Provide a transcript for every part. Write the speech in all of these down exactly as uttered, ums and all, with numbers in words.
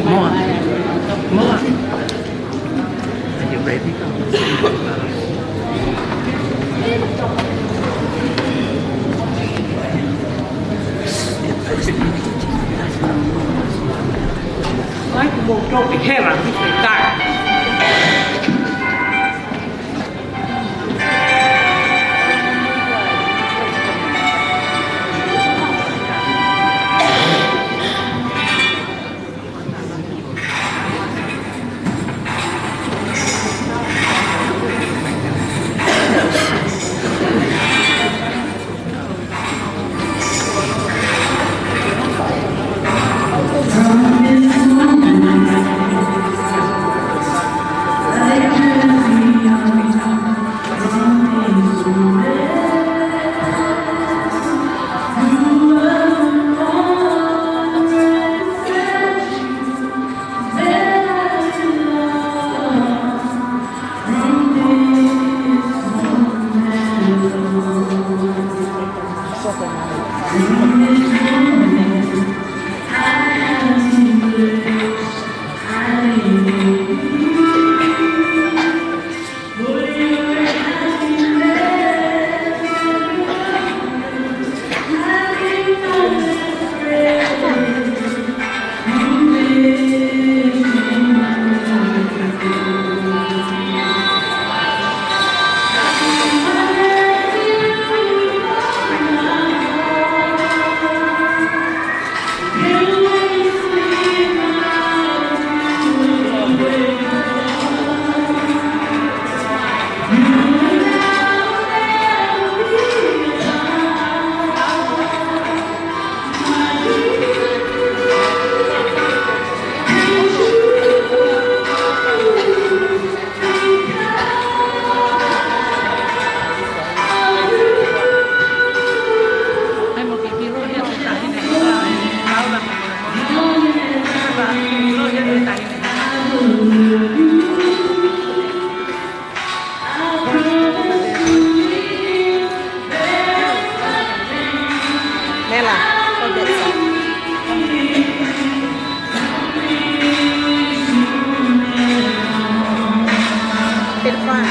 More. More. Are you ready? Like, we'll go to heaven if they die. Mela, go get some. It's fun.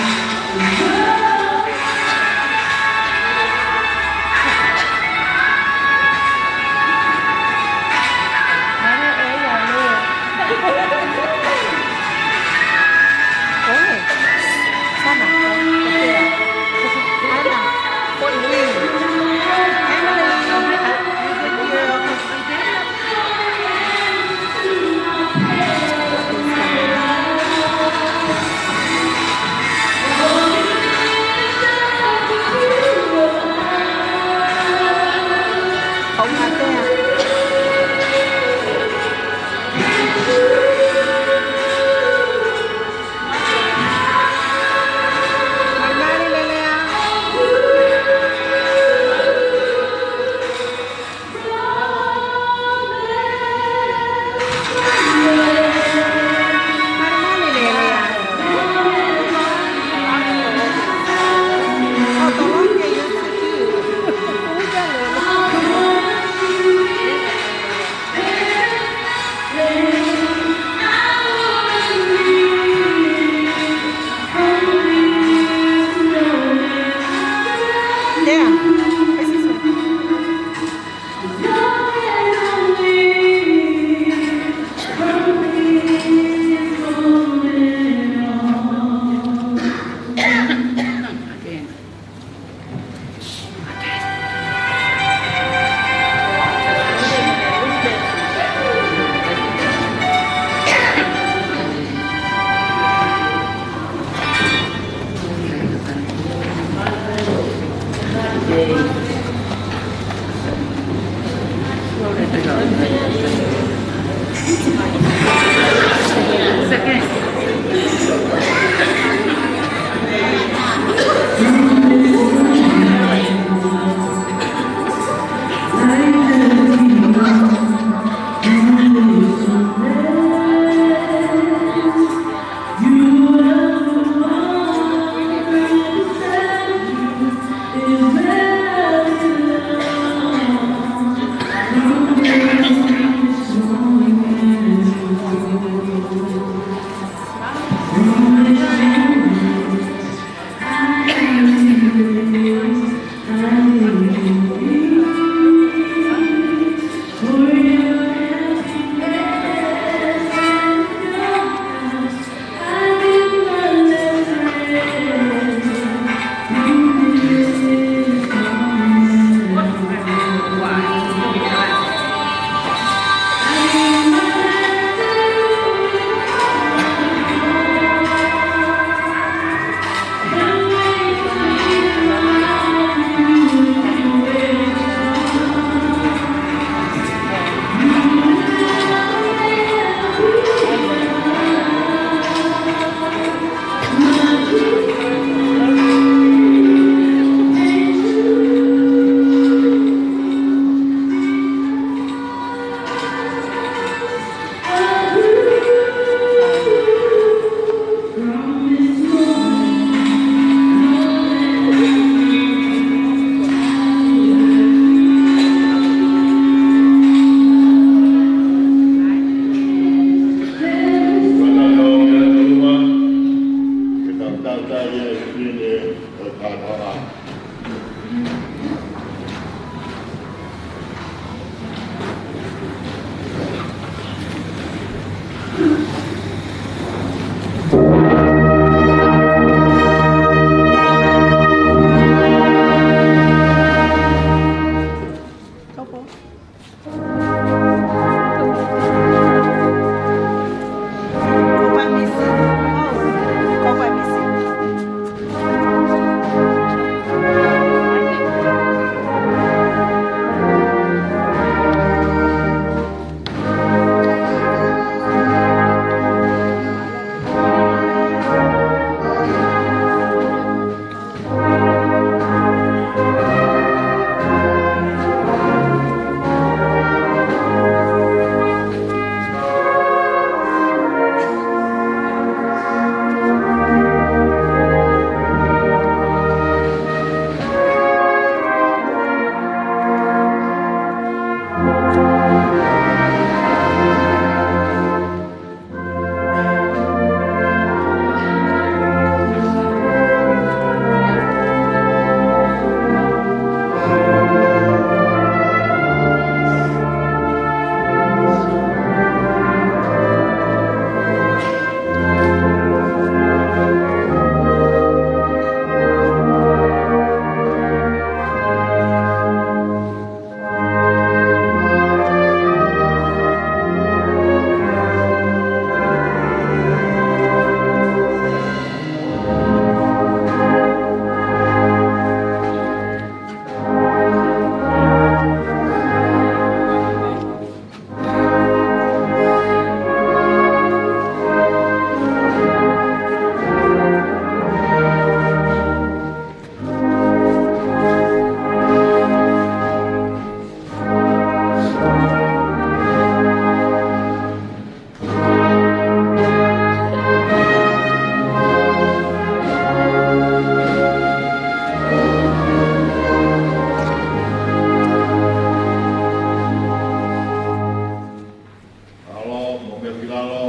Alo, mo me ki lalo.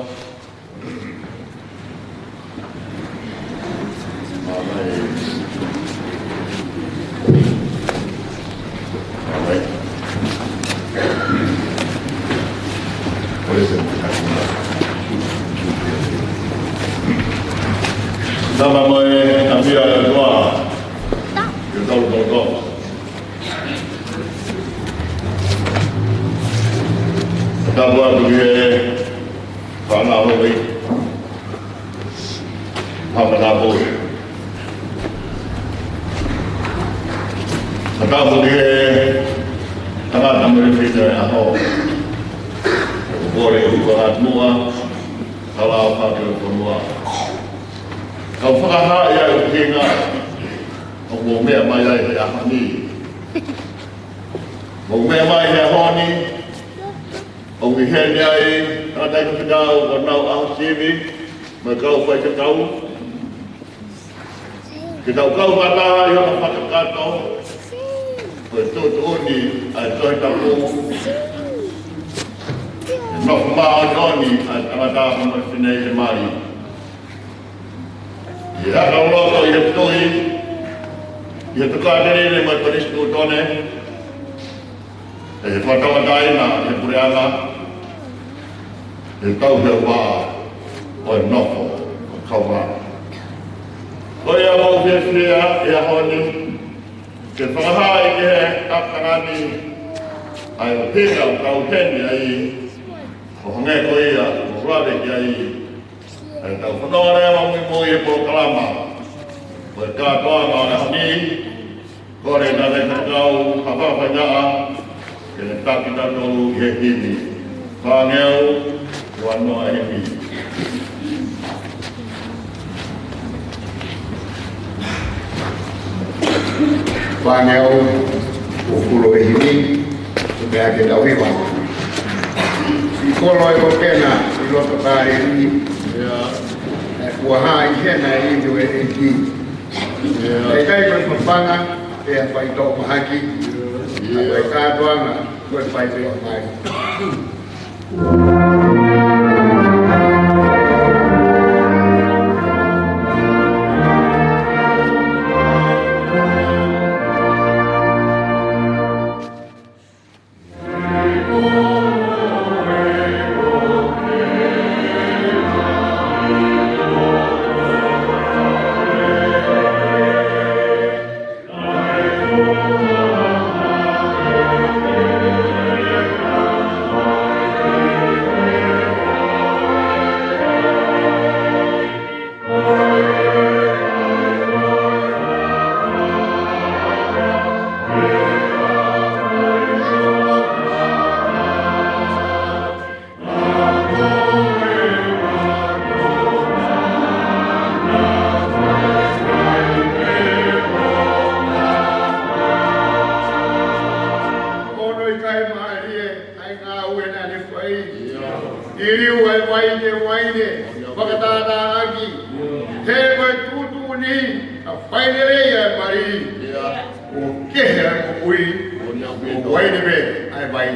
Tama mo e, a pia e toa. Ke tau tau tau. Tapu atu ki he fānau ʻi Haʻapanapō. Tapu ki he tangata mo e fefine ʻo e ʻaho. Ko Pole Huka Atumoa, Kalaʻau Fatu e Fonua. Kau fakahā ia ʻi he ʻuhinga ʻoku mou meʻa mai ai he ʻaho ni. Mou meʻa mai he ʻaho ni, ʻoku ʻi heni ai, tangataʻeiki fekau, ʻo nau ʻaho sivi, mo e kau faifekau. Ke tau kau fakataha ʻi hono fakakakato, ko e tuʻutuʻuni ʻa e Tohi Tapu. Nofo māʻoniʻoni ʻa e tangata mo e fefine ʻi he mali. ʻI he ʻakau loto ʻi he tui, ʻi he tokāteline mo e konisitūtone, ʻi he fakatauʻatāina ʻi he puleʻanga, ʻi he tauhi ʻa e vā ʻo e nofo ʻo e kauvā. Ko ia ʻoku ou fiefia ʻi he ʻaho ni, ke fakahā ki he ʻapitanga ni, ʻa e ʻuhinga ʻoku tau ʻi heni ai, ʻo hangē ko ia, ʻoku ou lave ki ai, ʻa e tau fanongo leva muimui he polokalama. Ko e kātoanga ʻo e ʻaho ni, kole ʻe he tangataʻeiki fekau ha faʻahinga, ke ne taki tautolu ʻi he himi. Fāngeau, ua noa himi. Fāngeau, ua pulu e himi, ʻo pehē ke tau hiva. Siʻi kolo ʻe ko Kena, ʻi loto Kaleli. ʻIo. ʻE kuo hā ʻi hena ʻi he ʻEiki. ʻIo. ʻIkai ko e papanga, ʻe faitoʻo mahaki. ʻIo. Ka ko e kātoanga, ko e faitoʻo mai. Kae mālie ʻa e ngāue naʻa ne fai. ʻI he liliu ʻa e vai ki he uaine, fakatātāʻaki. He ko e tuʻutuʻuni ʻa e fai lelei ʻa e mali, ʻoku kehe ʻa e moʻui, ʻoku uaine pē ʻa e vai.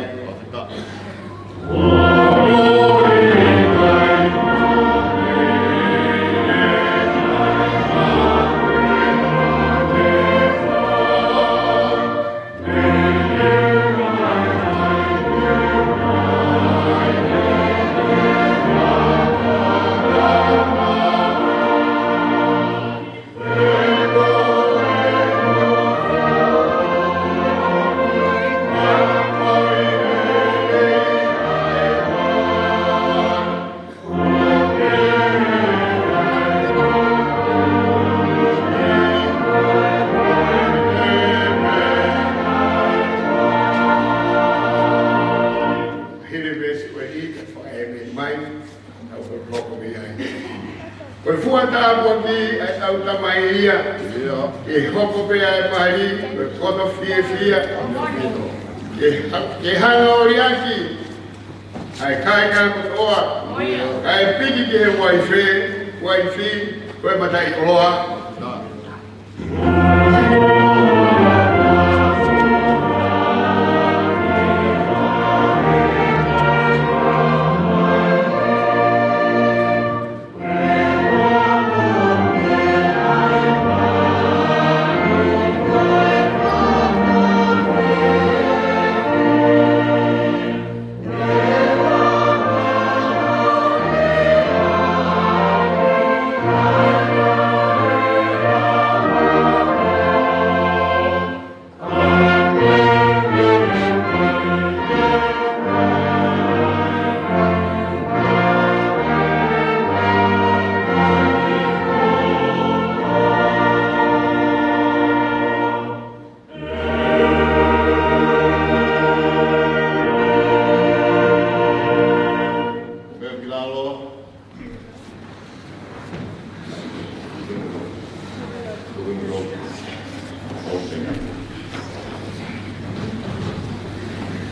Hili veesi ko eni, ka fakaʻēmeni mai, tau hoko mei ai. Ko e fua tāpuaki ʻa e tau tamai ia, ke hoko pē ʻa e mali ko e koto fiefia, ke ha-, ke hanga ʻo liʻaki ʻa e kāinga kotoa, kae piki ki he uaifi, uaifi ko e mataʻikoloa.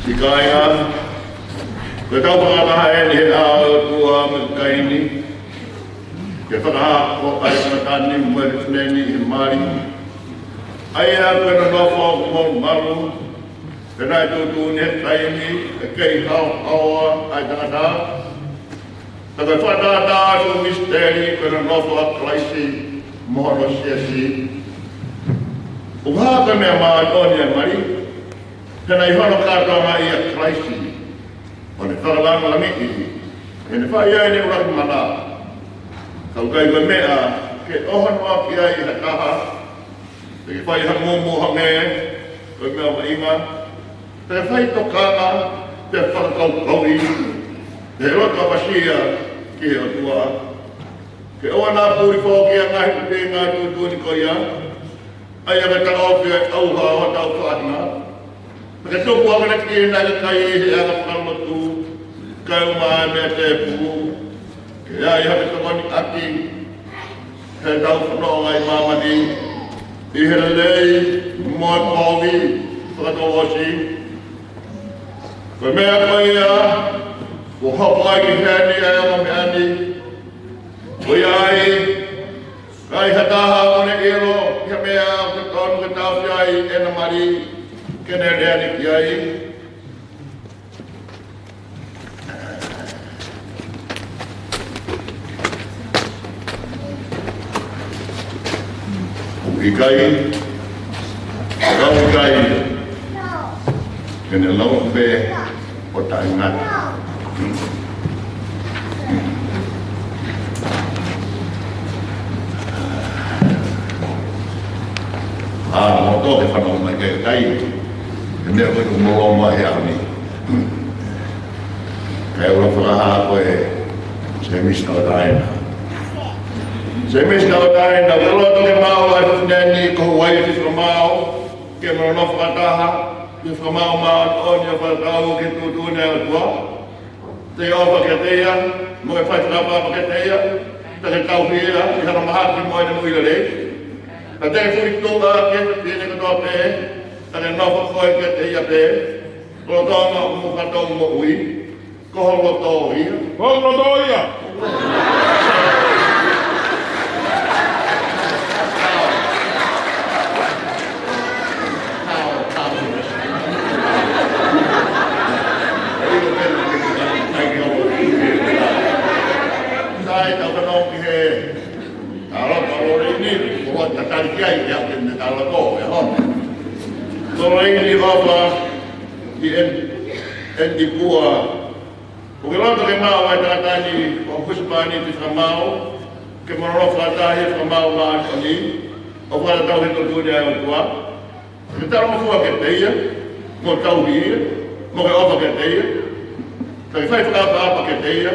Siʻi kāinga, ko e tau fakataha eni he ʻao ʻo e ʻOtua mo e kakai ni, ke fakahā ko e ʻai ʻa e tangata ni mo e fineʻeiki ni ʻi he mali. ʻA ia ko e nonofo ʻoku malumalu, pea naʻe tuʻutuʻuni he taimi ʻe kei haohaoa ai ʻa e tangata. Ka ko e fakatātā ʻo e misiteli ko e nonofo ʻa Kalaisi mo hono siasi. ʻOku hā ko e meʻa māʻoniʻoni ʻa e mali, pea naʻe ʻi hono kātoanga ʻia Kalaisi, ʻo ne fakalāngilangiʻi, ʻi heʻene fai ai ʻene ʻuluaki mana. Ka ʻoku ʻikai ko e meʻa ke ʻohonoa ki ai ha taha, pe ke fai ha mumu hangē ko e meʻa vaʻinga, pe fai tokanga, pe fakakaukauʻi, pe loto ʻapasia ki he ʻOtua. Ke ʻoua naʻa puli foki ʻa e ngaahi ʻuhinga tuʻutuʻuni ko ia, ʻa ia ke taʻofi ʻa e ʻauha ʻo hotau faʻahinga. Pea ke tuku ʻa e kina ʻa e kakai ʻi he anga fakalotu, kae ʻumaʻā ʻa e meʻa tēpū, ke ʻi ai ha tokoniʻaki heʻetau fononga ʻi māmani, ʻi he lelei mo e kovi fakatouʻosi. Ko e meʻa ko ia, kuo hoko ai ki heni ʻa e ongo meʻa ni, ko ia ai, ka ʻi ai ha taha ʻoku ne ʻilo ki ha meʻa ʻoku totonu ke taʻofi ai ʻena mali, ke ne lea ni ki ai. ʻIkai, ka ʻikai, ke ne lau pē ʻo taʻengata. ʻA, mo tō ke fanongo mai ki he kakai, he meʻa ko ē ʻoku mou lau mai he ʻaho ni. Kae ʻoua fakahā ko e Semisi Tauʻatāina. Semisi Tauʻatāina, ʻoku ou loto ke maʻu ʻa e fineʻeiki ni ko ho uaifi fakamāu, ke mou nofo fakataha, ke fakamaʻu māʻoniʻoni ʻo fakatau ki he tuʻutuʻuni ʻa e ʻOtua. Te ke ʻofa kiate ia, mo ke fai fakatapu kiate ia, pea ke tauhi ia ʻi hano mahaki mo ʻene moʻui lelei. Pea te ke foki tuʻa ki he fefine kotoa pē, pea ke nofo koe kiate ia pē. Ko e lolotonga ʻo hoku moʻui, ko ho loto ia. Ko ho loto ia. Sai, tau fanongo ki he talanoa ʻa Lorelei ni, ko e tatali ki ai, ʻi heʻene talanoa ʻi he ʻaho ni. Lorelei ʻofa ki he ʻEiki Pua. ʻOku ou loto ke maʻu ʻa e tangata ni ko e husepāniti fakamaau, ke mo nofo fakataha he fakamaau maʻa e ʻAfiona, ʻo fakatatau ki he tuʻutuʻuni ʻa e ʻOtua. Ke talangofua kiate ia, mo tauhi ia, mo ke ʻofa kiate ia, ke fai fakaʻapaʻapa kiate ia,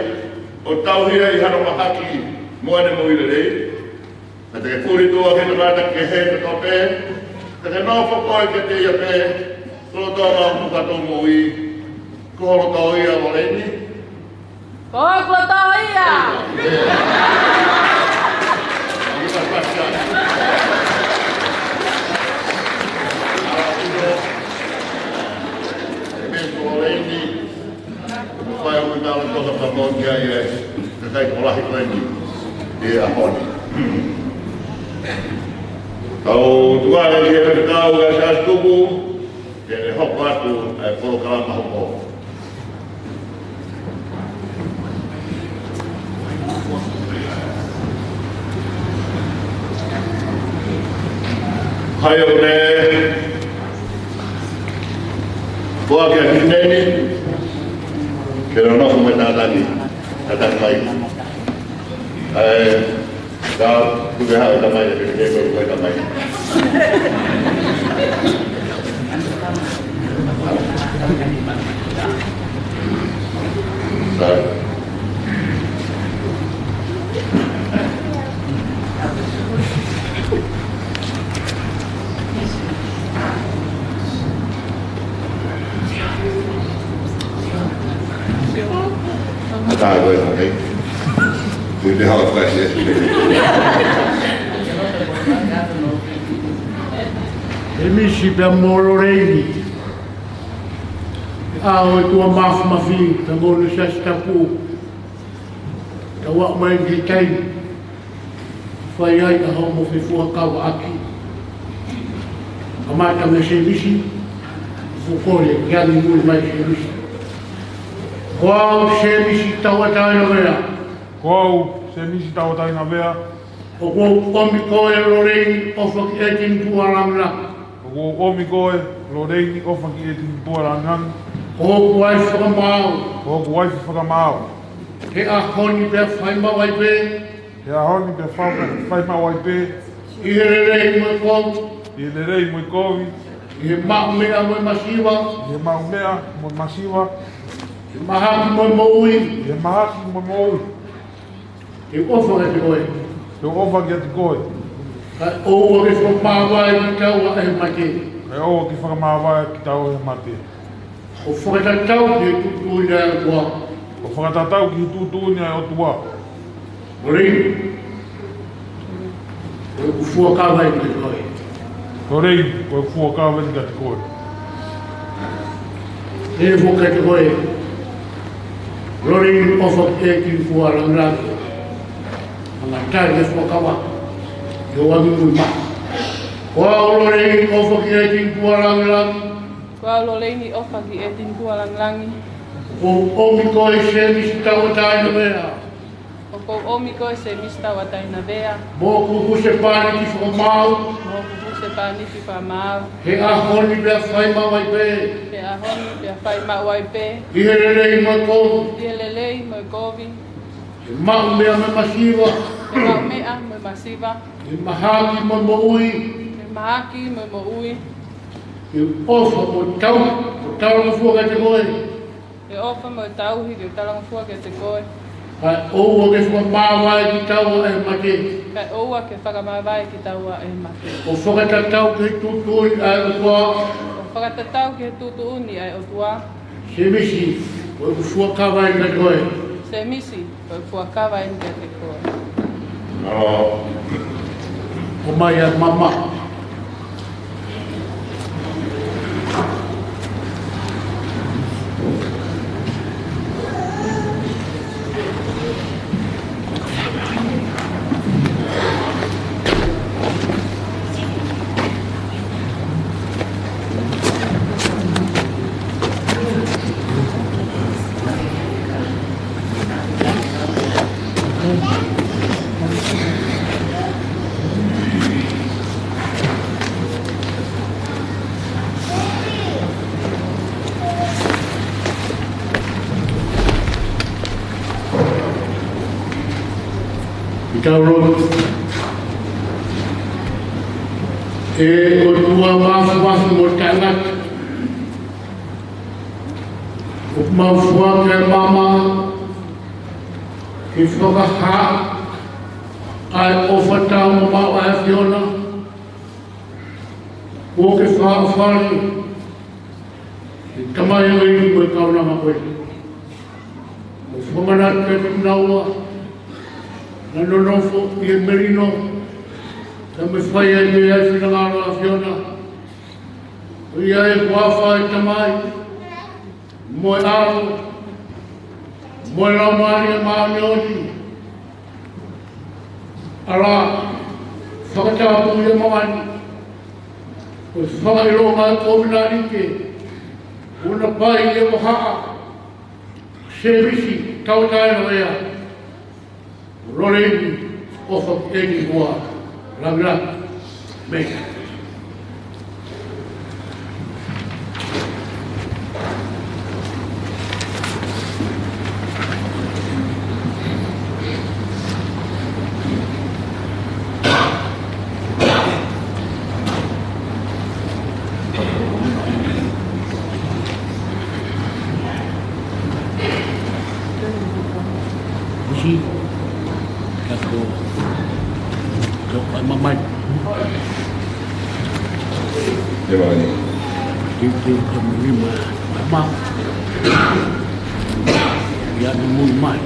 ʻo tauhi ia ʻi hano mahaki mo ʻene moʻui lelei. Naʻa te ke puli tuʻa ki he tangata kehe kotoa pē, ka ke nofo koe kiate ia pē, ko e lolotonga ʻo hoku moʻui, ko ho loto ia, Lorelei. Ko hoku loto ia. Lorelei, fai ʻo me tala toka pa mo kia ia, ka kai ko lahi ko eni, ʻi he ʻaho ni. Kau tuʻa e lia ka kau e sāstuku, ke ne hoko atu e polokalama hoko. Hai ʻo ne, ko ake a kineni, ke nonofo mai tātaki, tātaki mai. ʻAi, ka, kuke haʻu e tamai, ke ke ko e tamai. Sai. Ata ko e, okay. Te te hala fai e. Semisi pea mo Lorelei. ʻA e ʻOtua Māfimafi, ta mo e Siasi Tapu. Tau aʻu mai ki he taimi fai ai ʻa hoʻomo fefuakavaʻaki. Kamata mei Semisi, fokole, ke angi mui mai Semisi. Ko au Semisi Tauʻatāina Vea. Ko au Semisi Tauʻatāina Vea. ʻOku ou ʻomi koe Lorelei ʻOfakiʻeikinipualangilangi. ʻOku ou ʻomi koe Lorelei ʻOfakiʻeikinipualangilangi. Ko hoku uaifi fakamaau. Ko hoku uaifi fakamaau. He ʻaho ni pea fai maʻu ai pē. He ʻaho ni pea fai, fai maʻu ai pē. ʻI he lelei mo e kovi. ʻI he lelei mo e kovi. ʻI he maʻu meʻa mo e masiva. ʻI he maʻu meʻa mo e masiva. ʻI he mahaki mo e moʻui. ʻI he mahaki mo e moʻui. Te u ʻofa kiate koe. Te u ʻofa kiate koe. Kae ʻoua ke fakamāvae kitaua ʻe he mate. Kae ʻoua ke fakamāvae kitaua ʻe he mate. ʻO fakatatau ki he tuʻutuʻuni ʻa e ʻOtua. ʻO fakatatau ki he tuʻutuʻuni ʻa e ʻOtua. Lorelei, ko ʻeku fuakava eni kiate koe. Lorelei, ko ʻeku fuakava eni kiate koe. Lelei foki kiate koe Lorelei ʻOfakiʻeikinipualangilangi. Anga tali e fuakava, ʻi hoʻo angi mui mai. Ko au Lorelei ʻOfakiʻeikinipualangilangi. Ko au Lorelei ʻOfakiʻeikinipualangilangi. ʻOku ou ʻomi koe Semisi Tauʻatāina Vea. ʻOku ou ʻomi koe Semisi Tauʻatāina Vea. Mo hoku husepāniti fakamaau. Mo hoku husepāniti fakamaau. He ʻaho ni pea fai maʻu ai pē. He ʻaho ni pea fai maʻu ai pē. ʻI he lelei mo e kovi. ʻI he lelei mo e kovi. He maʻu meʻa mo e masiva. He maʻu meʻa mo e masiva. He mahaki mo e moʻui. He mahaki mo e moʻui. Te u ʻofa mo tau, mo talangofua kiate koe. Te u ʻofa mo tauhi, te u talangofua kiate koe. Kae ʻoua ke fakamāvae kitaua ʻe he mate. Kae ʻoua ke fakamāvae kitaua ʻe he mate. ʻO fakatatau ki he tuʻutuʻuni ʻa e ʻOtua. ʻO fakatatau ki he tuʻutuʻuni ʻa e ʻOtua. Semisi, ko ʻeku fuakava eni kiate koe. Semisi, ko ʻeku fuakava eni kiate koe. ʻOmai ʻa e mama. Tau lotu. ʻE ʻOtua Māfimafi mo Taʻengata, ʻoku mau foaki ʻa e maama ke fakahā ʻa e ʻofa taau mo maʻu ʻa e ʻAfiona, kuo ke fakaʻofa ʻi he Tamai ʻo e ʻEiki mo e kaunanga ko ē. ʻOku fakamanatu kiate kinaua naʻa nau nofo ʻi he melino, ka mo e fai ai mei ai e finangalo ʻo e ʻAfiona. Ko ia ʻi he huafa ʻo e Tamai, mo e ʻAlo, mo e Laumālie Māʻoniʻoni. ʻAlā, fakatapu ʻi māmani, ko e fakaʻilonga ʻo e kovinānite, ʻoku na fai ʻi he vahaʻa, sēvisi tauʻatāina ʻo e ʻEiki. Lole ni, ʻofa ki he ʻEiki kuo langilangi. ʻĒmeni. Kusi, kato, kato ʻa e maama ni. Ia, maama ni. Titi, kamu lima, maama. Ia, ni mui mai.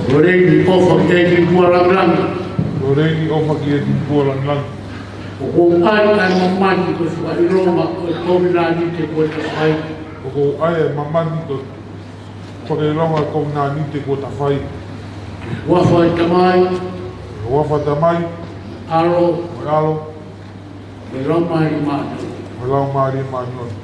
Lole ni, ʻofa ki he ʻEiki kuo langilangi. Lole ni, ʻofa ki he ʻEiki kuo langilangi. ʻOku ou ʻai ʻa e maama ni ko e fakaʻilonga ʻo e kovinānite kuo ta fai. ʻOku ou ʻai ʻa e maama ni ko e fakaʻilonga ʻo e kovinānite kuo ta fai. Huafa ʻo e Tamai. Huafa ʻo e Tamai. ʻAlo. ʻAlo. Mo e Laumālie Māʻoniʻoni. Mo e Laumālie Māʻoniʻoni.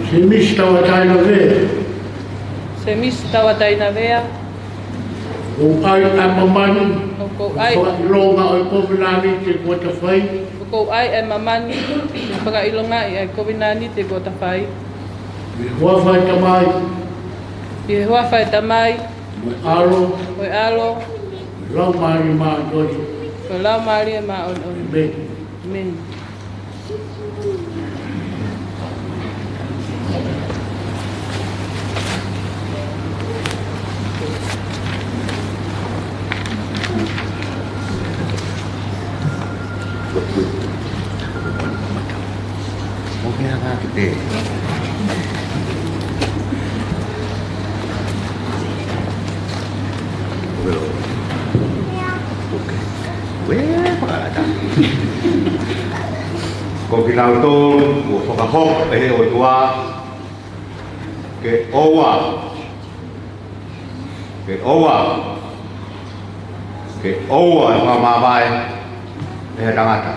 Sēmisi Tauʻatāina Vea. Sēmisi Tauʻatāina Vea. ʻOku ou ʻai ʻa e maama ni. ʻOku ou ʻai. Fakaʻilonga ʻo e kovinānite kuo ta fai. ʻOku ou ʻai ʻa e maama ni, ke fakaʻilongaʻi ʻa e kovinānite kuo ta fai. ʻI he huafa ʻo e Tamai. ʻI he huafa ʻo e Tamai. Mo e ʻAlo. Mo e ʻAlo. Mo e Laumālie Māʻoniʻoni. Mo e Laumālie Māʻoniʻoni. ʻĒmeni. ʻĒmeni. Ko kinautolu kuo fakahoko ʻe he ʻOtua ke ʻoua, ke ʻoua, ke ʻoua ʻe fakamāvae ʻe ha tangata.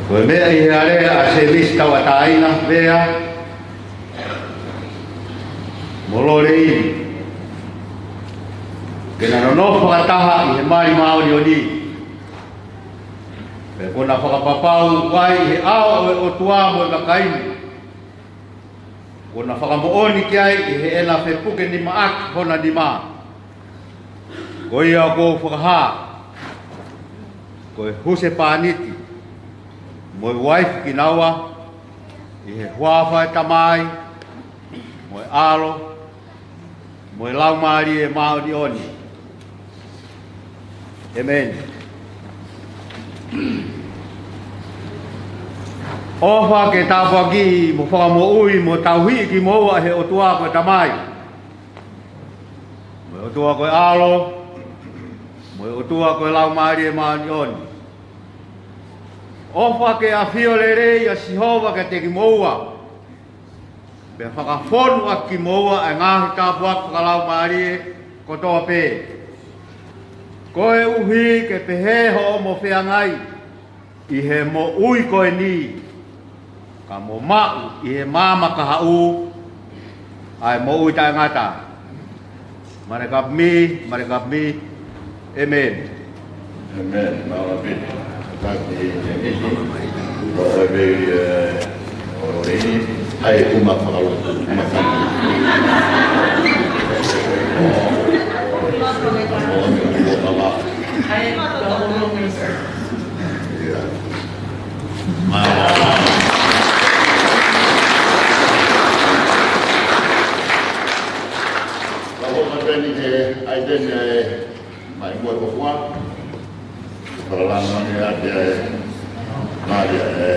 Ko e meʻa ʻi he alea ʻa Sēmisi Tauʻatāina Vea mo Lole Ini, ke na nonofo fakataha ʻi he mali māʻoniʻoni. Pea kuo na fakapapau ai ʻi he ʻao ʻo e ʻOtua mo e kakai ni, kuo na fakamoʻoni ki ai ʻi heʻena fepuke nima ʻaki hona nima. Ko ia ʻoku ou fakahā, ko e husepāniti mo e uaifi kinaua, ʻi he huafa ʻo e Tamai, mo e ʻAlo, mo e Laumālie Māʻoniʻoni. ʻĒmeni. ʻOfa ke tāpuakiʻi mo fakamoʻui mo tauhi kimoua ʻe he ʻOtua ko e Tamai, mo e ʻOtua ko e ʻAlo, mo e ʻOtua ko e Laumālie Māʻoniʻoni. ʻOfa ke ʻafio lelei ʻa Sihova kiate kimoua, pea fakafonu ʻaki kimoua ʻa e ngaahi tāpuaki fakalaumālie kotoa pē. Koeʻuhi ke pehē hoʻomo feangai ʻi he moʻui ko eni, ka mo maʻu ʻi he maama kahaʻu ʻa e moʻui taʻengata. Mare kapmi, mare kapmi. ʻĒmeni. ʻĒmeni. Mālō pē. Taki e nisi. Ko e vei, ē, ʻo e, ʻai uma fakalotu, uma fakalotu. ʻIo. Mālō. Ka ko ka peni ke ʻai teni ē, mai mo e kofua. Fakalanga mai ʻa e, mai ʻa e,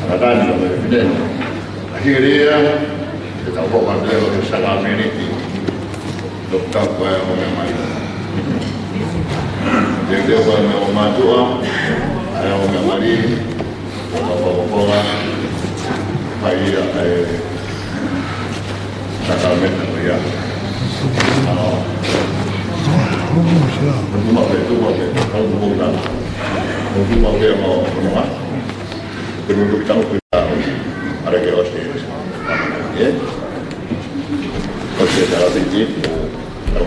ʻa e tani ʻo e fefine. ʻA hili ia, ʻe tau hoko atu ʻo e sākalamēniti. Tokotau ko e ʻo meʻa mali. Te te ko e meʻa ʻo mātuʻa, ʻa e ʻo meʻa mali. Ko ka pau ko la, fai ia ʻa e sākalamēniti ko ia. ʻA, ʻo tuma pē, tuma pē, tau tuma pē. ʻO tuma pē ʻa e ʻo noa. Ko e tuma pē tau pē tau. ʻAre ke ʻosi. ʻE? ʻOsi e sākalamēniti, ʻo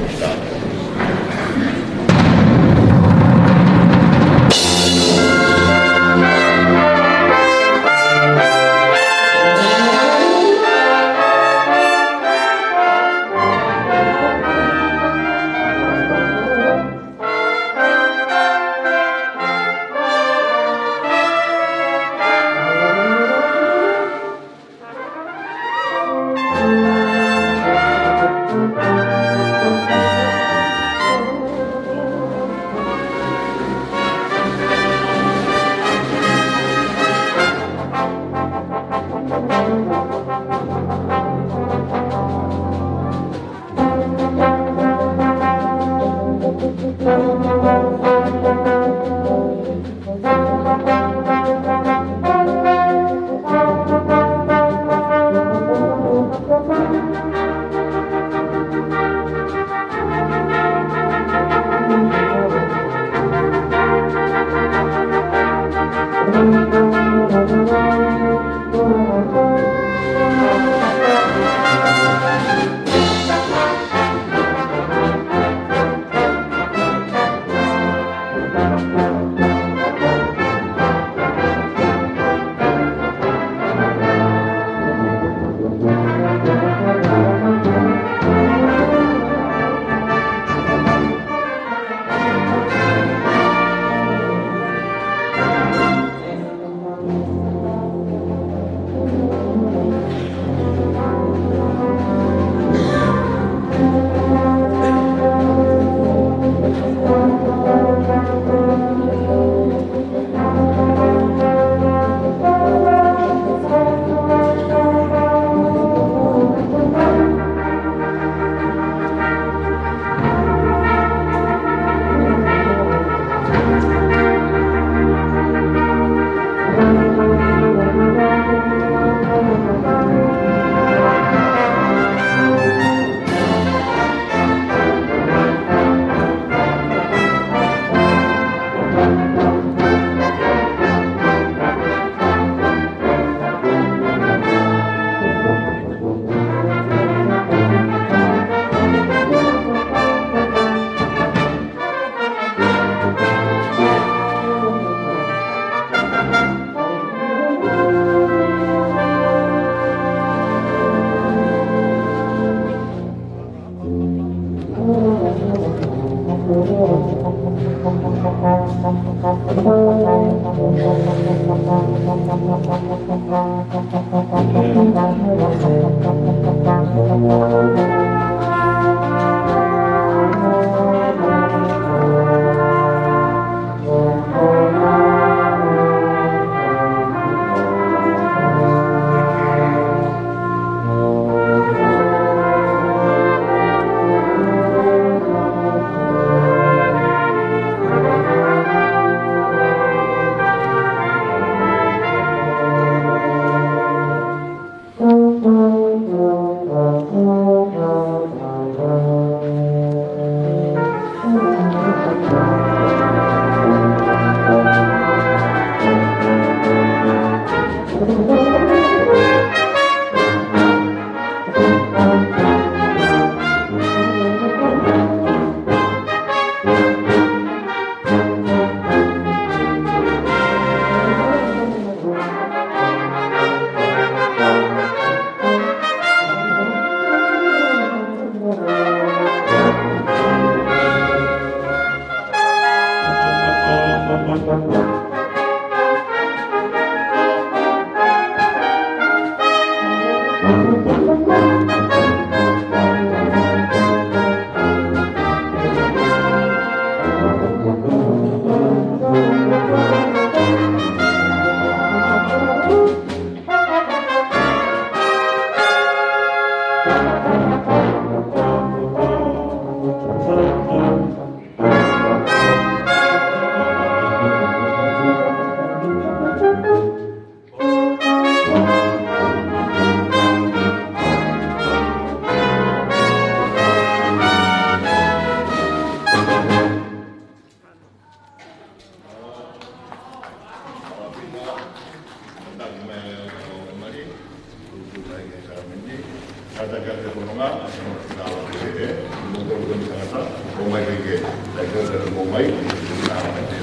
Mo ko ko tangata, ko mai ke ke, tai ko te mo mai, na te,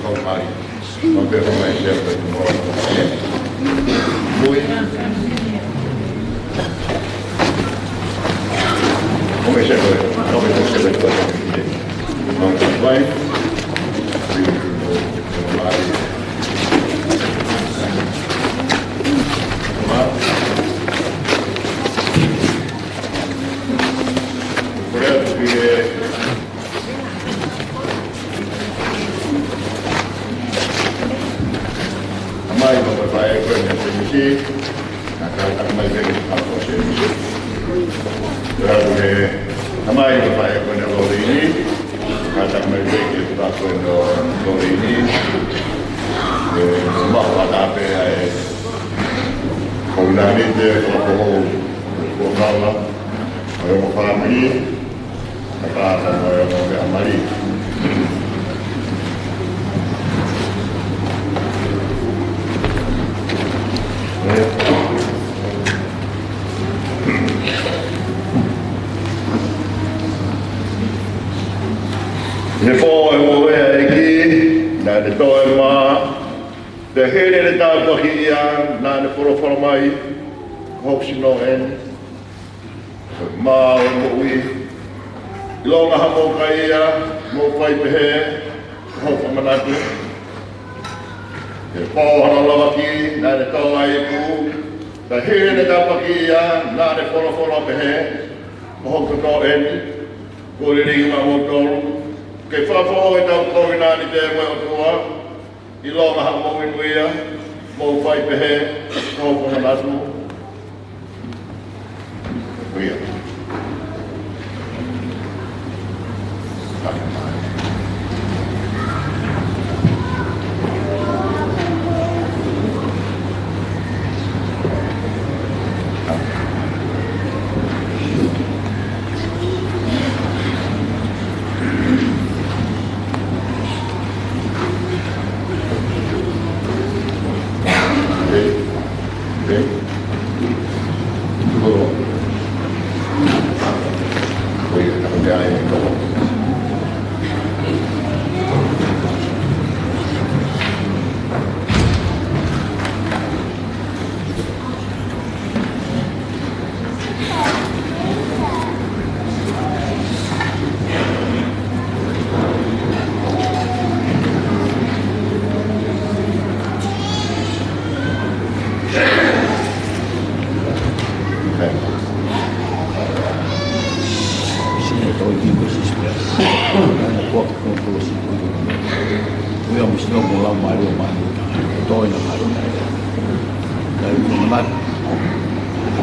ko mai. Mo te ko mai ke ko mai. Mo mai se ko, ko mai se ko. Mo mai. Tamai, mo e faʻē ko eni ʻa Semisi, naʻa ku tala mai pē ke tau ko Semisi. Tamai, mo e faʻē ko eni ʻa Lolini, naʻa ku tala mai pē ke tau ko eni ʻa Lolini. ʻE, mo e faʻē pē ʻa e, ko nani te, ko ko ko kala, ʻa e mo fāmili, Ka ka ka mo e mo e ʻa Mali. ʻI he pō ʻe uo ʻa e ʻEiki, naʻa ne toe mā, pea hili ʻene tāpuakiʻia, naʻa ne folofola mai, Ko hoku sino eni, ʻa e mā ʻo e moʻui. ʻIlonga haʻamou kai ia, mou fai pehē, ko hoku fakamanatu. ʻI he pō hono lavaki, naʻa ne tō ai ʻi pū, pea hili ʻene tāpuakiʻia, naʻa ne folofola pehē, Ko hoku toto eni, kuo lilingi maʻamoutolu, ke fakafoʻou ʻetau kovinānite mo e ʻOtua, ʻilonga haʻamou inu ia, mou fai pehē, ko hoku fakamanatu. ʻIo. Sino toi ki ko Sīsū Kalaisi. Naʻa ne kuo ko Kalaisi ko ia. Ko ia mo sino mo la mai lo mai lo. Toi na mai lo. Naʻe ko na mai.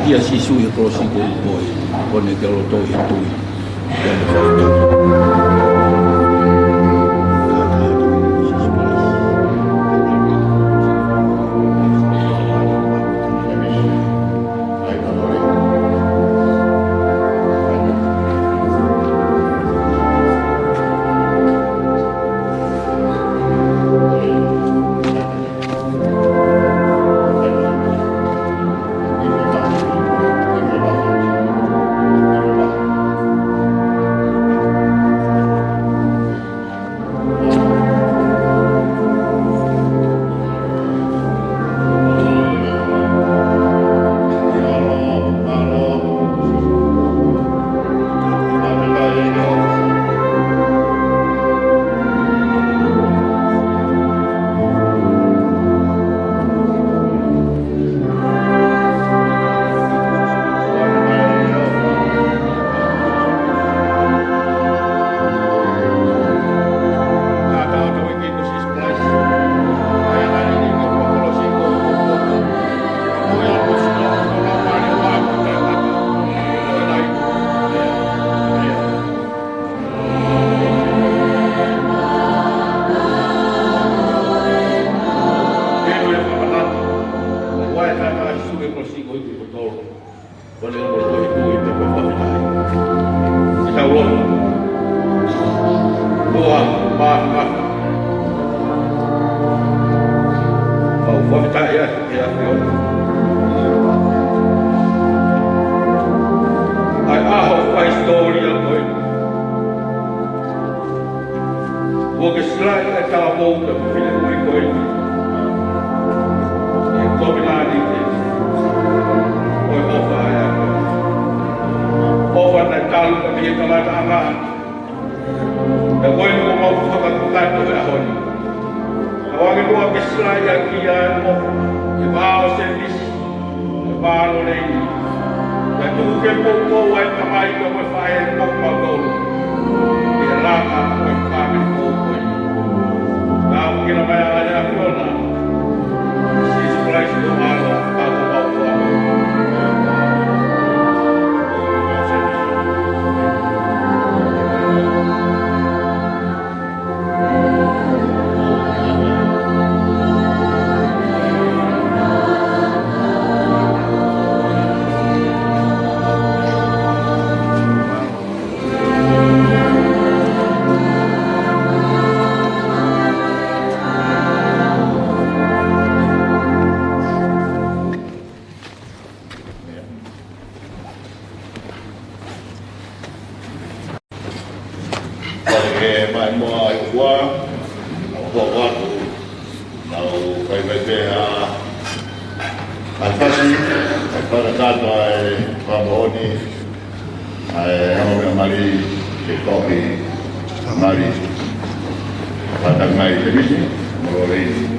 Kia Sīsū ʻi he kolosi ko ia ko e. Ko ʻene ke lo toi ʻi he tui. ʻAlu ka mei he kamataʻanga, pea ko eni kuo mau fakakakato he ʻaho ni. Ka ʻoange muʻa ke silaʻi ʻaki ʻa e ʻofa, ʻi he vā ʻo Semisi, ʻi he vā ʻo Loleini. Pea tuku ke poupou ʻa e tamai pea mo e faʻē ʻo kimautolu ʻi he laka ʻo e fāmili foʻou ko eni. Ka ʻoku ke na mai ʻa e ʻAfiona, Sīsū Kalaisi ko e ʻAlo, ka ko mau ko Pea ke mai mo e ʻOtua, ʻo hoko atu, nau fai mai pē ha ʻaitasi, ʻai fakatato ʻa e fakamoʻoni, ʻa e ongo meʻa mali, ke toki mali. Fakatato mai Semisi mo Loleini.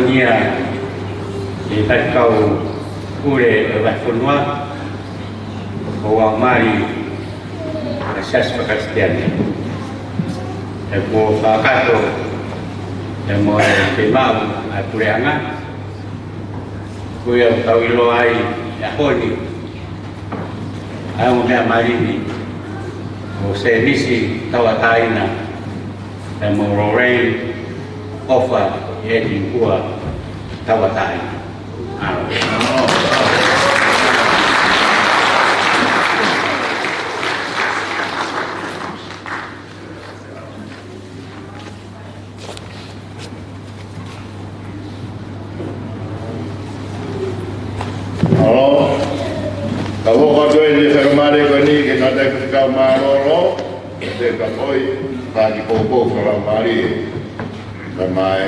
Ia, ʻe Faifekau Pule ʻo e Vahefonua, ʻo aʻu mai ʻa e Siasi Fakakalisitiane. ʻE kuo fakakakato, ʻe mo e te mau ʻa e puleʻanga. Ko ia ʻoku tau ʻiloa ai ʻi he ʻaho ni, ʻa e ongo meʻa mali ni, ko Sēmisi Tauʻatāina, ʻe mo Lorraine ʻOfa Elikua Tauʻatāina. ʻAlo. ʻAlo, ka ʻoku ou kole eni e faingamālie ko eni ke ngata ai ki he kau mālōlō, te ka koi, pāki poupou ka lau mālie, ka mai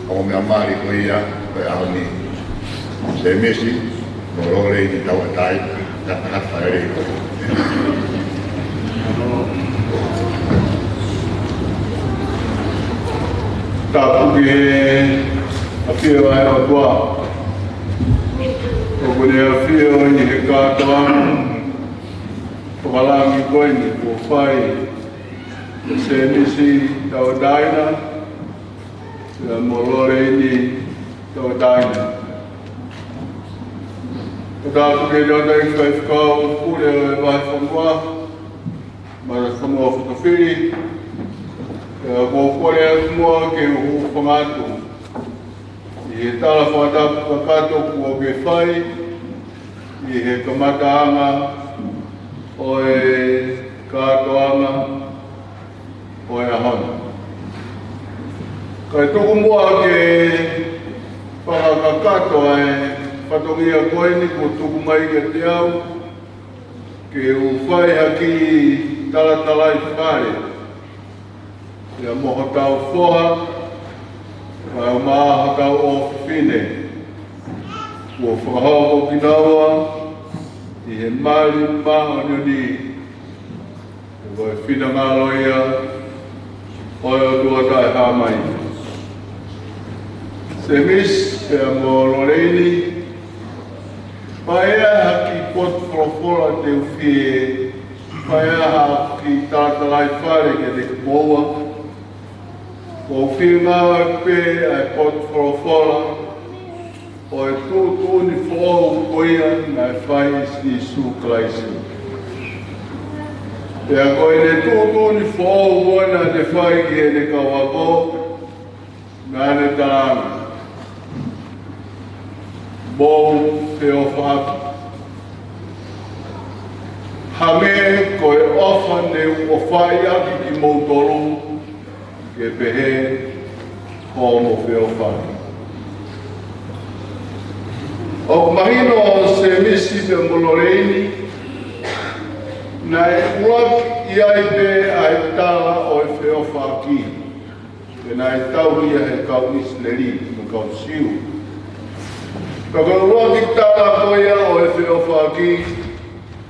ʻo meʻa mali ko ia, ko e ʻaho ni. Sēmisi, mo Lorraine Tauʻatāina, ka ka fai. Tapu ki he ʻafio ʻa e ʻOtua. ʻOku ne ʻafio ʻi he kātoanga fakalangi ko eni kuo fai ʻe Sēmisi Tauʻatāina, ʻe mo Lorraine Tauʻatāina. Ko taku ke tau tai Faifekau Pule ʻo e Vahefonua, Matafonua Fakafili, ʻe, ʻoku ou kole atu muʻa ke u hūfanga atu ʻi he tala fakatapu kakato kuo ke fai ʻi he kamataʻanga ʻo e kātoanga ʻo e ʻaho ni. Kae tuku muʻa ke fakakakato ʻa e fatongia ko eni kuo tuku mai kiate au, ke u fai ha kiʻi talatalaifale ia mo hotau foha, kae ʻumaʻā hotau ʻofefine, kuo fakahoko kinaua ʻi he mali māʻoniʻoni, ʻi he finangalo ia ʻo e ʻOtua Taʻehāmai. Sēmisi pea mo Lorraine, fai ā ha kiʻi potu folofola te u fie, fai ā ha kiʻi talatalaifale kiate kimoua. ʻOku ou fie ngāueʻaki pē ʻa e potu folofola ʻo e tuʻutuʻuni foʻou ko ia naʻe fai ʻe Sīsū Kalaisi. Pea ko ʻene tuʻutuʻuni foʻou ko ia naʻe fai ki heʻene kau ako, naʻa ne talaange, mou feʻofaʻaki, hangē ko e ʻofa ne u ʻofaʻi ʻaki kimoutolu, ke pehē hoʻomo feʻofaʻaki. ʻOku mahino ʻo Sēmisi pea mo Lorraine, naʻe ʻuluaki ʻi ai pē ʻa e tala ʻo e feʻofaʻaki, pea naʻe tauhi ia ʻe he kau ʻIsileli mo e kau Siu. Ka ko e ʻuluaki tala ko ia ʻo e feʻofaʻaki,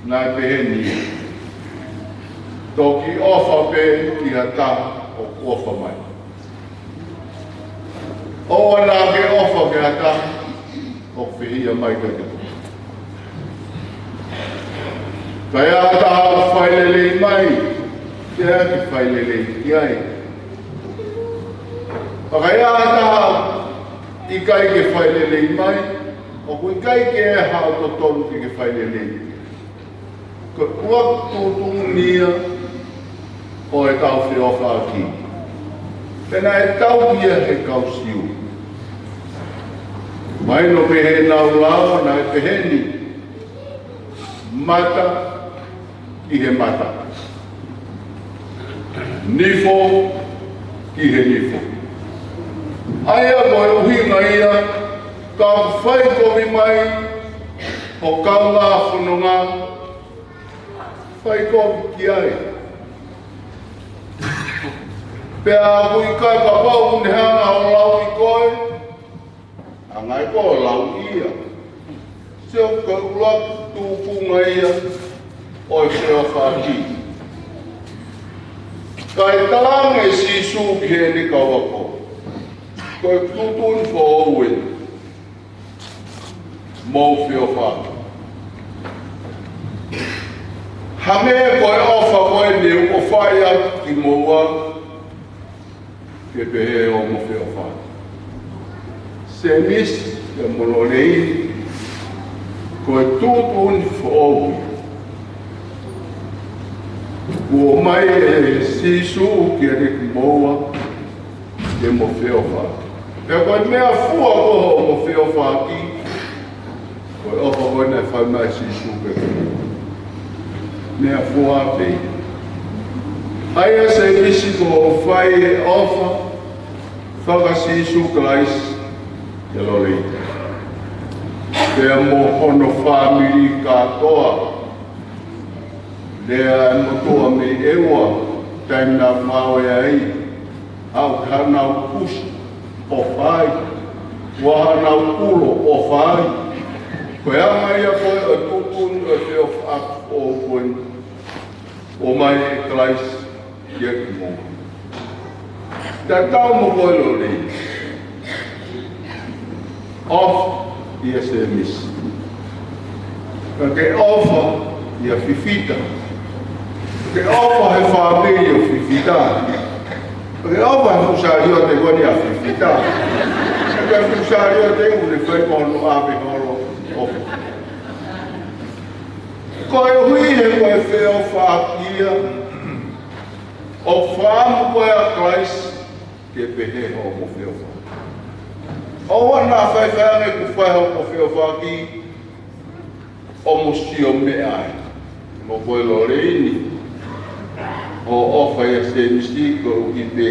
naʻe peheni: Toki ʻofa pē ki ha taha ʻoku ʻofa mai. ʻOua naʻa ke ʻofa ki ha taha ʻoku fehiʻa mai kiate koe. Ka ʻi ai ha taha ʻoku fai lelei mai, teʻeki ke fai lelei ki ai. Ka ʻi ai ha taha ʻikai ke fai lelei mai, ʻoku ʻikai ke ʻi ai haʻo totonu ke ke fai lelei. Ko e ʻuluaki tuʻutuʻuni ia ʻo e tau feʻofaʻaki. Pea naʻe tauhi ia ʻe he kau Siu. Mahino pē heʻenau lao naʻe peheni: Mata ki he mata, nifo ki he nifo. ʻA ia ko e ʻuhinga ia, ka fai kovi mai ho kaungā fononga, fai kovi ki ai. Pea ʻoku ʻikai, kapau ʻoku ne hanga ʻo lauʻi koe, hanga ʻe koe ʻo lauʻi ia. Sio, ko e ʻuluaki tuʻunga ia ʻo e feʻofaʻaki. Kae talaange ʻe Sīsū ki heʻene kau ako: Ko e tuʻutuʻuni foʻou eni, mou feʻofaʻaki. Hangē ko e ʻofa ko ē ne u ʻofaʻi atu kimoua, ke pehē hoʻomo feʻofaʻaki. Semisi pea mo Loleini, ko e tuʻutuʻuni foʻou eni kuo ʻomai ʻe Sīsū kiate kimoua, ke mo feʻofaʻaki. Pea ko e meʻafua ko ē hoʻomo feʻofaʻaki, ko e ʻofa ko ē naʻe fai mai ʻe Sīsū kiate kimoua. Meʻafua pē. ʻA ia Semisi, kuo fai e ʻofa faka-Sīsū Kalaisi kia Loleini pea mo hono fāmili kātoa. Lea e motuʻa mei ʻEua, taimi naʻa ku ngāue ai, aʻu ki haʻanau pusi, ʻofa ai. Ua haʻanau ulo, ʻofa ai. Ko e anga ia ko ē ʻo e tuʻutuʻuni ʻo e feʻofaʻaki foʻou ko eni, ʻomai ʻe Kalaisi kiate kimoua. Tatau mo koe Loleini. ʻOfa ʻia Semisi. Ka ke ʻofa ʻia Fifita. Ka ke ʻofa he fāmili ʻo Fifita. Ka ke ʻofa he fuʻu saliote ko eni ʻa Fifita. Ka ke fuʻu saliote ʻoku ne fai ko hono ʻave holo ʻofa. Koeʻuhi he ko e feʻofaʻaki ia, ʻoku fakaʻamu ko ē ʻa Kalaisi ke pehē hoʻomo feʻofaʻaki. ʻOua naʻa faifai ange kuo fai hoʻomo feʻofaʻaki ʻo mo sio meʻa ai. Mo koe Loleini, hoʻo ʻofa ʻia Semisi koeʻuhi pē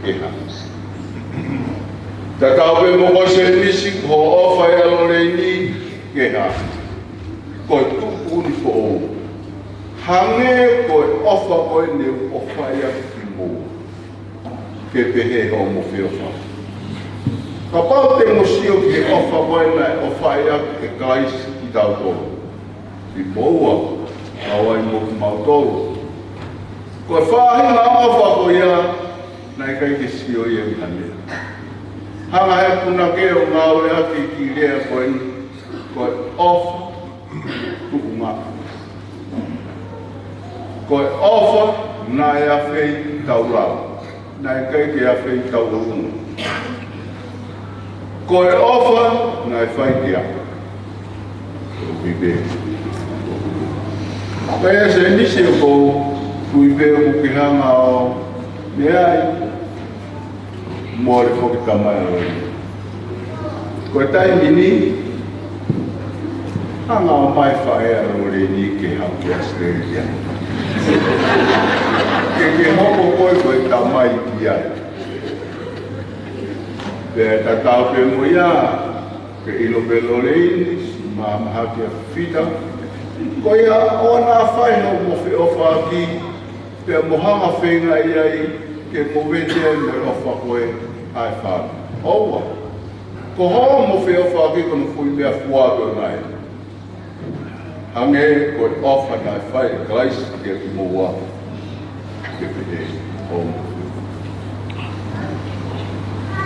ke hā? Tatau pē mo koe Semisi, hoʻo ʻofa ʻia Loleini ke hā? Ko e tuʻutuʻuni foʻou. Hangē ko e ʻofa ko ē ne u ʻofaʻi atu kimoua, ke pehē hoʻomo feʻofaʻaki. Kapau te mo sio ki he ʻofa ko ē naʻe ʻofaʻi atu ʻe Kalaisi kitautolu, kimoua, kau ai mo kimautolu, ko e faʻahinga ʻofa ko ia naʻe ʻikai ke sio ia ki ha meʻa. Hanga ʻe he punake ʻo ngāueʻaki e kiʻi lea ko eni, ko e ʻofa tuʻunga. Ko e ʻofa naʻe afeʻi taulau, naʻe ʻikai ke afeʻi tauʻolunga. Ko e ʻofa naʻe fai ke ako. Ui pē. Pea ʻia Semisi, ʻoku ou tui pē ʻoku ke hanga ʻo meʻa ai. Mole foki tamai ʻa Loleini. Ko e taimi ni, hanga ʻo ʻomai faʻē ʻa Loleini ke haʻu ki ʻAositelēlia, ke ke hoko koe ko e tamai ki ai. Pea tatau pē mo ia, ke ʻilo pē Loleini, mahamahaki ʻa Fifita. Ko ia, ʻoua naʻa fai hoʻomo feʻofaʻaki, pea mo hanga feinga ia ai ke mo vete ai mo e ʻofa ko ē ʻa e fāmili. ʻOua. Ko hoʻomo feʻofaʻaki ko hono foʻi meʻafua pē ʻoʻona ē. Hangē ko e ʻofa naʻe fai ʻe Kalaisi kiate kimoua, ke pehē hoʻomo feʻofaʻaki.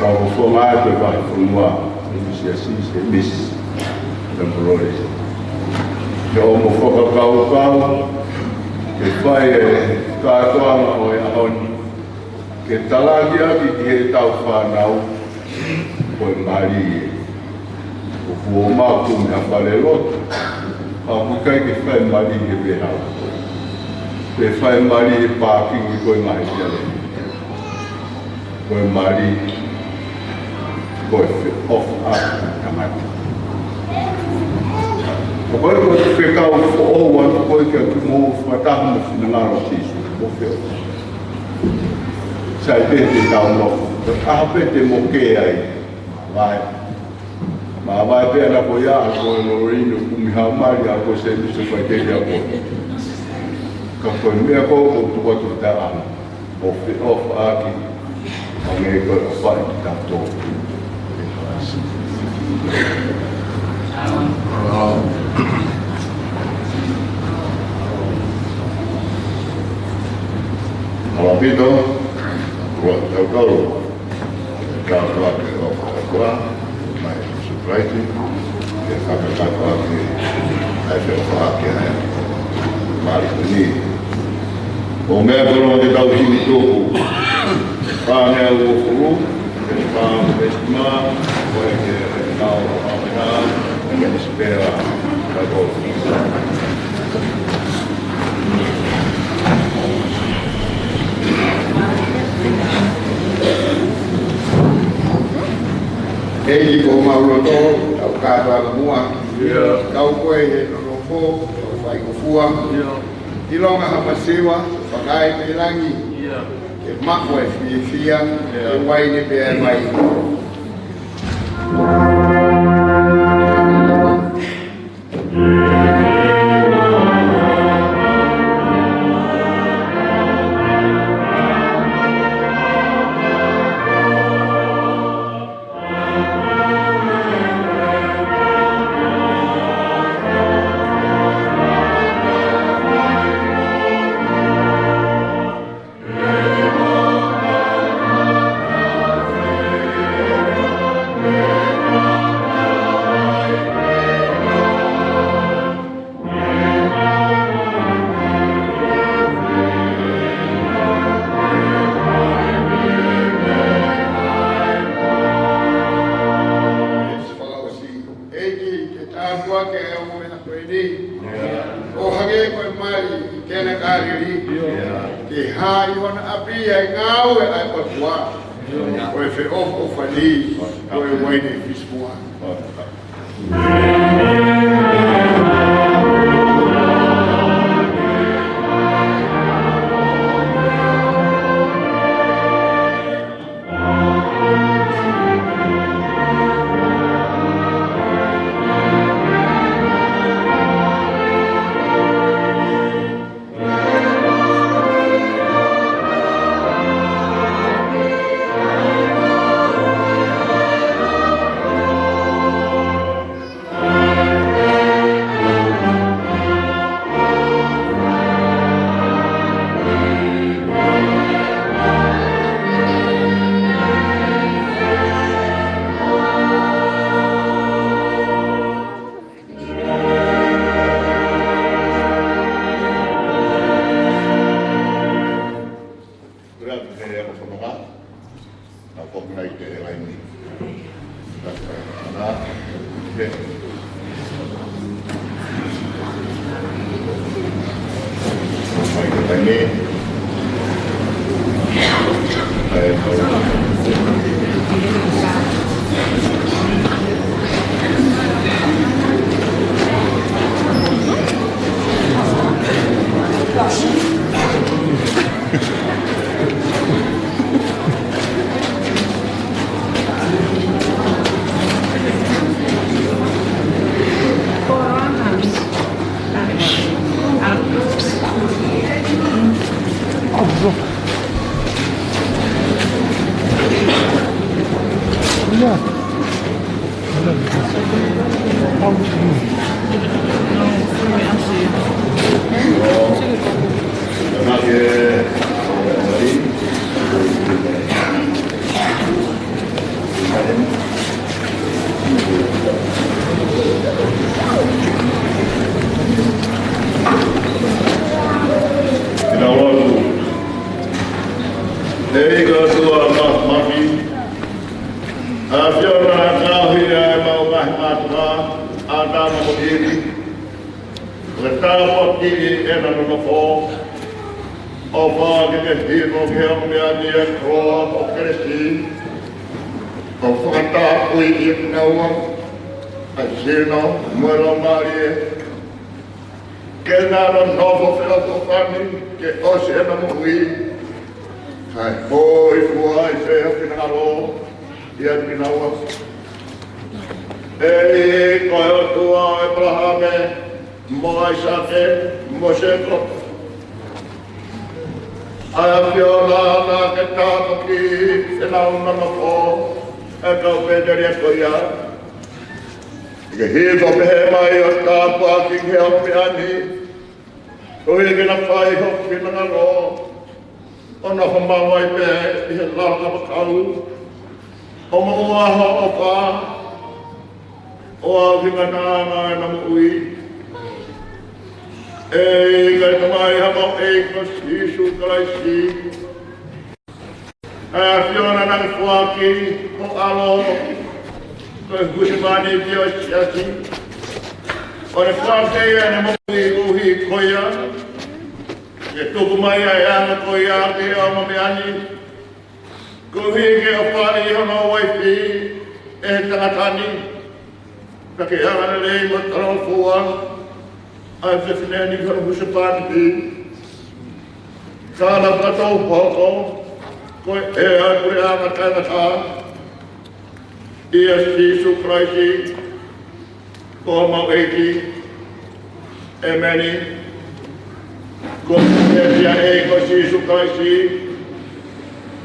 Ka ko e founga atu e vahefonua ʻo e Siasi, Semisi pea mo Loleini, ke ʻomo fakakaukau ke fai e kātoanga ʻo e ʻaho ni, ke talakiʻaki ki heʻetau fānau, ko e mali ē. ʻOku ou maʻu mei ha falelotu, ka ʻoku ʻikai ke fai mali he veʻe hala. Pe fai mali he pākingi ko e ngaahi fiale. Ko e mali, ko e feʻofaʻaki ʻa e tangata. Ko e, ko e fekau foʻou atu ko ē kiate kimoua fakataha mo e finangalo ʻo Sīsū, mo feʻofaʻaki. Sai pē te tau nofo, ko e ʻaho pē te mo kē ai, māvae. Māvae pē ʻana ko ia, ʻa ko Loleini ʻoku kumi ha mali, ʻa ko Semisi ʻoku faʻiteliha ko ē. Ka ko e meʻa ko ē ʻoku tuku atu ki he taʻanga, ʻo feʻofaʻaki, hangē ko e ʻofaʻi kitautolu. Hala pito, ua, tau tau. Tau toa ke o fakakua, mai Surprise, ke fakakatoa ke ai se o fake ai. Mali ni. ʻO meʻa ko ena ke tau himi tuku. Pā meʻa ua fulu, ke pā meʻa tima, ko e ke tau pā meʻa, ke spera, ka ko ʻEiki ko homau loto, tau kātoa ka muʻa. Kau ko e he nonofo, tau fai ko fua. ʻIlonga ha masiva, fakae pē langi. Ke maʻu e fiefia, ke uaine pē e mai. ʻEiki, ke tāpuaki ʻa e ongo meʻa ko eni. ʻO hangē ko e mali ʻi Kena Kāleli. Ke hā ʻi hona ʻapi ʻa e ngāue ʻa e ʻOtua. Ko e feʻofoʻofani, ko e uaine fisimuʻa. ʻEiki ko e ʻOtua māfimafi, ʻa e ʻAfiona naʻe ngaohi ʻa e mau ngaahi mātuʻa, ʻa ʻĀtama mo ʻIvi, ʻo ke tāpuakiʻi ʻena nonofo, ʻo fai ke ke hifo ki he ʻaho ni ʻa e koloa ʻo e kelesi, ʻo fakatapui ʻia kinaua ʻa e sino mo e laumālie, ke na nonofo feʻofoʻofani ke ʻosi ʻena moʻui, kae hōifua ai pē ho finangalo ʻia kinaua. ʻEiki ko e ʻOtua ʻo ʻĒpalahame, mo ʻAisake, mo Sēkope, ʻa e ʻAfiona naʻa ke tāpuakiʻi ʻenau nonofo, ʻa e kau pēteliake ko ia, ke hifo pehē mai ʻo tāpuakiʻi ki he ʻaho ni, koeʻuhi ke na fai ho finangalo, ʻo na ō mai pē ʻi he lao kapakau, ʻOmai ho ʻofa ʻo aʻu ki he ngataʻanga ʻo ʻena moʻui. ʻEiki, Tamai, ʻa e ʻEiki ko Sīsū Kalaisi, ʻa e ʻAfiona naʻe foaki ho ʻAlo ko e husepāniti ʻo e Siasi, ʻo ne foaki ʻene moʻui koeʻuhi ko ia, ke tuku mai ʻa e anga ko ia ki he ongo meʻa ni, koeʻuhi ke ʻofaʻi hono uaifi ʻe he tangata ni, pea ke angalelei mo talangofua ʻa e fefine ni ko hono husepāniti. Ka naʻa tau hoko ko e ʻea ʻo e puleʻanga taʻengata, ʻia Sīsū Kalaisi ko homau ʻEiki. ʻEmeni. Ko e fiefia ʻa e ʻEiki ko Sīsū Kalaisi,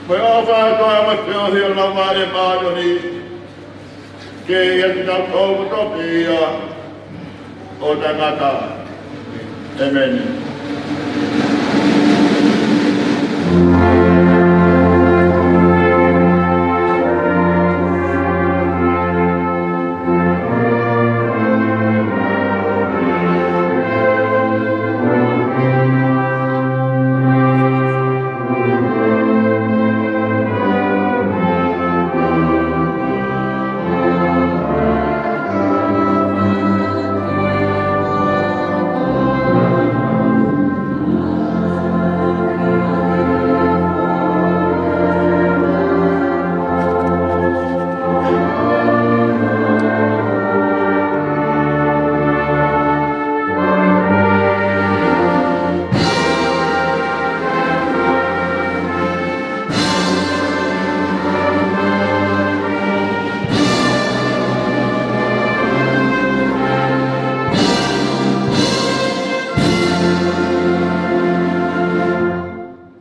mo e ʻofa ʻa e ʻOtua, mo e feohi ʻa e Laumālie Māʻoniʻoni, ke ʻiate kitautolu kotoa pē ia ʻo taʻengata. ʻEmeni.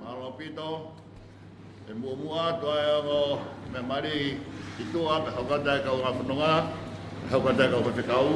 Mālō ʻaupito. ʻE muʻomuʻa atu ʻa e ongo meʻa mali ki tuʻa, pea hoko atu ʻa e kau anga fononga, pea hoko atu ʻa e kau faifekau.